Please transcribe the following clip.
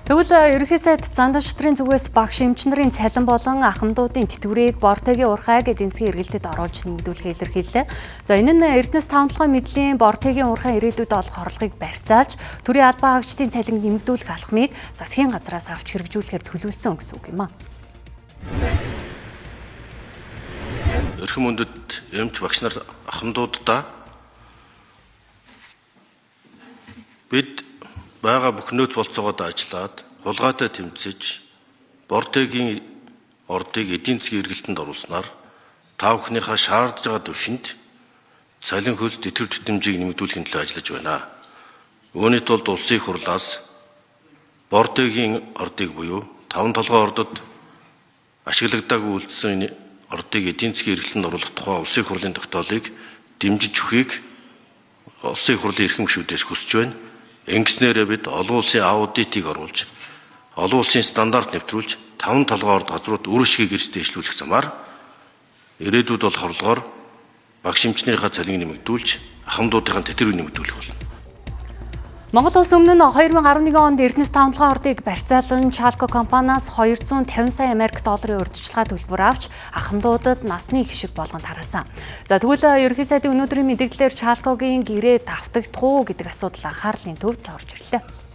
Тэгвэл ерөнхий сайд Зандан шатрын зүгээс багш эмч нарын цалин болон ахмадуудын тэтгэврийг Бортегийн уурхайг эдийн засгийн эргэлтэд оруулж нэмэгдүүлэхээ илэрхийллээ. За энэ нь Эрдэнэс таван мэдлийн Бортегийн уурхай ирээдүйд олох орлогыг барьцаалж төрийн албан хаагчдын цалинг нэмэгдүүлэх алхмыг засгийн газраас авч хэрэгжүүлэхээр төлөвлөсөн гэсэн үг юм а. Эрхэм хүндэт эмч багш нар ахмадуудаа бид байгаа бүх нөөц болцоогоод ажиллаад хулгайтай тэмцэж Бортегийн ордыг эдийн засгийн эргэлтэнд оруулснаар та бүхнийхээ шаардж байгаа түвшинд цалин хөлс тэтгэвэр тэтгэмжийг нэмэгдүүлэхин төлөө ажиллаж байна. Үүний тулд улсын их хурлаас Бортегийн ордыг буюу таван толгой ордод ашиглагдаагүй үлдсэн ордыг эдийн засгийн эргэлтэнд оруулах тухай улсын их хурлын тогтоолыг дэмжиж өгөхийг улсын их хурлын эрхэм гишүүдээс хүсэж байна. Ингэснээрээ бид олон улсын аудитыг оруулж, олон улсын стандарт нэвтрүүлж, таван толгой орд газрууд үр ашгийг эрс дэвшлүүлэх замаар ирээдүйд болох орлогоор багш эмчнэрийнхээ цалинг нэмэгдүүлж, ахмадуудын тэтгэврийг нэмэгдүүлэх болно. Монгол улс өмнө нь 2011 онд Эрдэнэс таван ордыг барьцаалan Chalco компаниас 250 сая Америк долларын урьдчилгаа төлбөр авч ахмадуудад насны хишиг болгон тараасан. За тэгвэл ерөнхий сайдын өнөөдрийн мэдээллээр Chalco-гийн гэрээ давтагдах уу гэдэг асуудал анхаарлын төвд орж ирлээ.